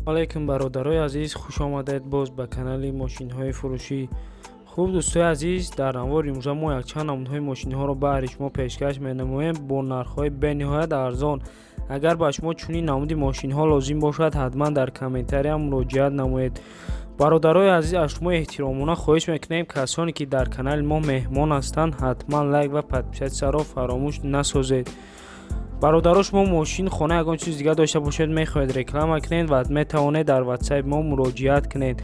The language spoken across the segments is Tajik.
Алайкум, бародарои азиз, хуш омадед боз ба канали мошинҳои фурӯшӣ. Хуб, дӯстои азиз, дар навори имрӯза мо якчанд намудҳои мошинҳоро баҳри шумо пешкаш менамоем бо нархҳои бениҳоят арзон. Агар ба шумо чунин намуди мошинҳо лозим бошад, ҳатман дар комментария муроҷиат намоед. Бародарои азиз, аз шумо эҳтиромона хоҳиш мекунем, касоне ки дар канали мо меҳмон ҳастанд, ҳатман лайк ва подписаться ро фаромӯш насозед. Бародаро, шумо мошин, хона, ягон чиз дига дошта бошед, мехоҳед реклама кунед ва метавонед дар ватсапи мо муроҷиат кунед.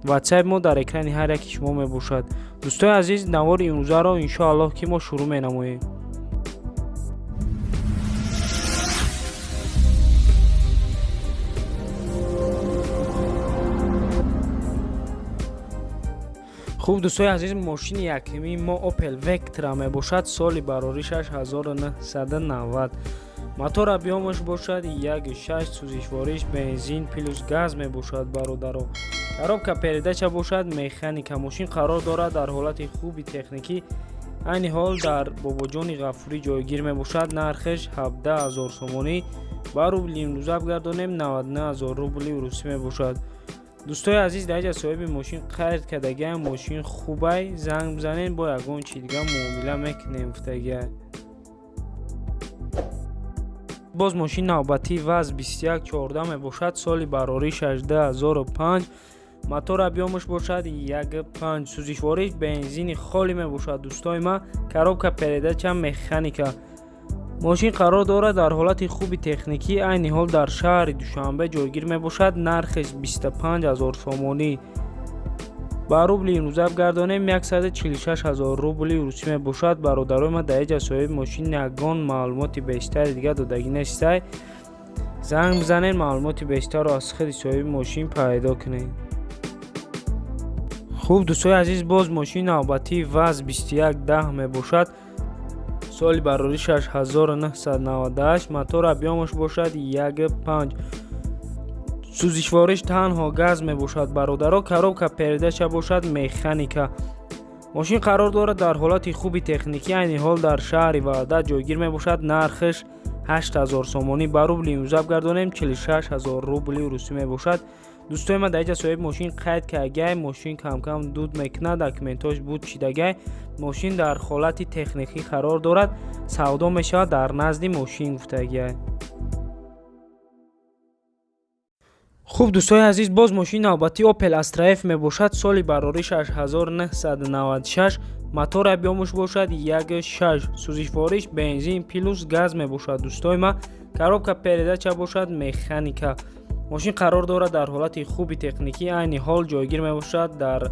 Ватсапи мо дар экрани ҳар яки шумо мебошад. Дӯстои азиз, навори имрӯзаро, иншоаллоҳ, ки мо шурӯъ менамоем. Хуб, дӯстои азиз, мошини якумии мо Opel Vectra мебошад. Соли бароришаш 1990, мотор объём аш бошад 1,6, сӯзишвориш бензин плюс газ мебошад. Бародаро, коробка передача бошад механика. Мошин қарор дорад дар ҳолати хуби техникӣ, айни ҳол дар Бобоҷони Ғафурӣ ҷойгир мебошад. Нархеш 17 0 сомонӣ, ба рубли имрӯза бигардонем, 99 0 рубли русӣ мебошад. Дӯстои азиз, дар инҷа соҳиби мошин қайд кардагиам, мошин хубай, занг бизанед, бо ягон чи дига муомила мекунем, гуфтагиа. Боз мошини навбатии ВАЗ 2114 мебошад. Соли бароришаш 2005, мотор объём аш бошад 1,5, сӯзишвориш бензини холӣ мебошад. Дӯстои ман, коробка передача механика. Мошин қарор дорад дар ҳолати хуби техникӣ, айни ҳол дар шаҳри Душанбе ҷойгир мебошад. Нархеш 25 0 сомонӣ, ба рубли имрӯза бигардонем, 146 0 рубли русӣ мебошад. Бародарои ман, дар инҷа соҳиби мошин ягон маълумоти бештари дига додагӣ нестай. Занг бизанед, маълумоти бештарро аз худи соҳиби мошин пайдо кунед. Хуб, дӯстои азиз, боз мошини навбатии ВАЗ 2110 мебошад. Соли бароришаш 1998, мотор объём аш бошад 1,5, сӯзишвориш танҳо газ мебошад. Бародаро, коробка передача бошад механика. Мошин қарор дорад дар ҳолати хуби техникӣ, айни ҳол дар шаҳри Ваҳдат ҷойгир мебошад. Нархеш 8000 сомонӣ, ба рубли имрӯза бигардонем, 46 0 рубли русӣ мебошад. Дӯстои ман, дар инҷа соҳиби мошин қайд кардагиай, мошин камкам дуд мекунад, документҳош буд чидагиай. Мошин дар ҳолати техникӣ қарор дорад, савдо мешавад дар назди мошин, гуфтагиай. Хуб, дӯстои азиз, боз мошини навбатии Opel Astra F мебошад. Соли бароришаш 1996, мотор объём аш бошад 1,6, сӯзишвориш бензин плюс газ мебошад. Дӯстои ман, коробка передача бошад механика. Мошин қарор дорад дар ҳолати хуби техникӣ, айни ҳол ҷойгир мебошад дар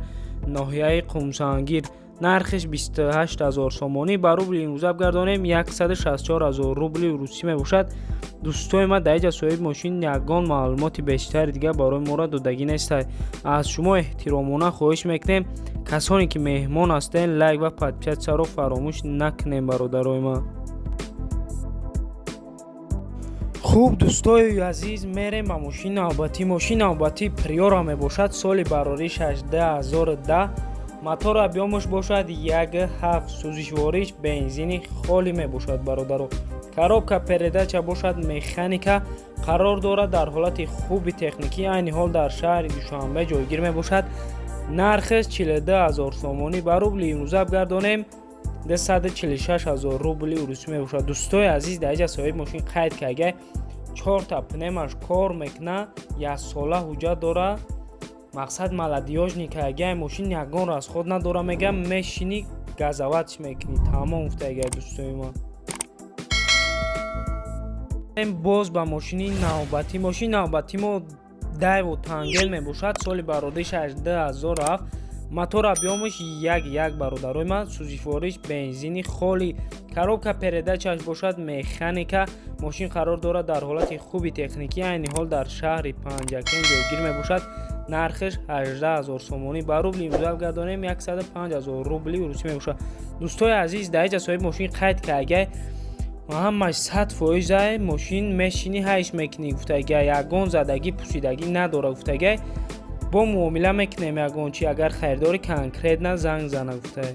ноҳияи Қумсангир. Нархеш 28 0 сомонӣ, ба рубли имрӯза бигардонем, 164 0 рубли русӣ мебошад. Дӯстои ман, дар инҷа соҳиби мошин ягон маълумоти бештари дига барои моро додагӣ нестай. Аз шумо эҳтиромона хоҳиш мекунем, касоне ки меҳмон ҳастед, лайк ва подписаться ро фаромӯш накунем, бародарои ман. Хуб, дӯстои азиз, мерем ба мошини навбатӣ. Мошини навбатӣ Приора мебошад. Соли бароришаш 2010, мотор объём аш бошад 1,7, сӯзишвориш бензини холӣ мебошад. Бародаро, коробка передача бошад механика. Қарор дорад дар ҳолати хуби техникӣ, айни ҳол дар шаҳри Душанбе ҷойгир мебошад. Нархеш 42 0 сомонӣ, ба рубли имрӯза бигардонем, 246 0 рубли русӣ мебошад. Дӯстои азиз, дар инҷа соҳиби мошин қайд кардагиай, чорта пневма ш кор мекунад, яксола ҳуҷҷат дорад, мақсад молодёжный кардагиай. Мошин ягон расход надора, мегам, мешинӣ, газовать ш мекунӣ, тамом, гуфтагиай. Дӯстои ман, боз ба мошини навбатӣ. Мошини навбатӣ мо Дайву Тангел мебошад. Соли бароришаш 2007, мотор объём аш 1,1. Бародарои ман, сӯзишвориш бензини холӣ, коробка передача ш бошад механика. Мошин қарор дорад дар ҳолати хуби техникӣ, айни ҳол дар шаҳри Панҷакент ҷойгир мебошад. Нархеш 18 0 сомонӣ, ба рубли имрӯза бигардонем, 105 0 рубли русӣ мебошад. Дӯстои азиз, дар инҷа соҳиби мошин қайд кардагиай, ҳамаш 100%-ай, мошин мешинӣ, ҳайш мекунӣ, гуфтагиай, ягон задагӣ, пусидагӣ надора, гуфтагиай. Бо муомила мекунем ягон чи, агар харидори конкретно занг зана, гуфтай.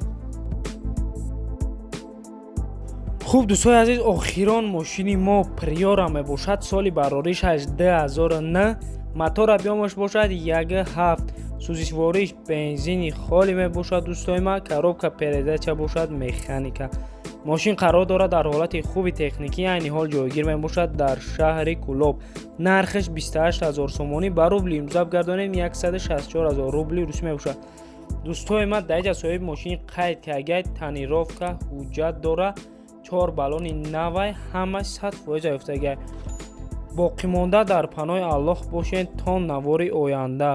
Хуб, дӯстои азиз, охирон мошини мо Приора мебошад. Соли бароришаш 2009. Мотор объёмаш бошад 1,7, сӯзишвориш бензини холӣ мебошад, дӯстои ман. Коробка передача бошад механика. Мошин қарор дорад дар ҳолати хуби техникӣ, айни ҳол ҷойгир мебошад дар шаҳри Кӯлоб. Нархаш 28 ҳазор сомонӣ, ба рубли имрӯза бигардонем, 164 ҳазор рубли русӣ мебошад. Дӯстои ман, дар инҷа соҳиби мошини қайд кардагай, тонировка, ҳуҷҷат дора, чор баллони навай, ҳамаш 100% ёфтагай. Боқимонда дар паноҳи Аллоҳ бошед то навори оянда.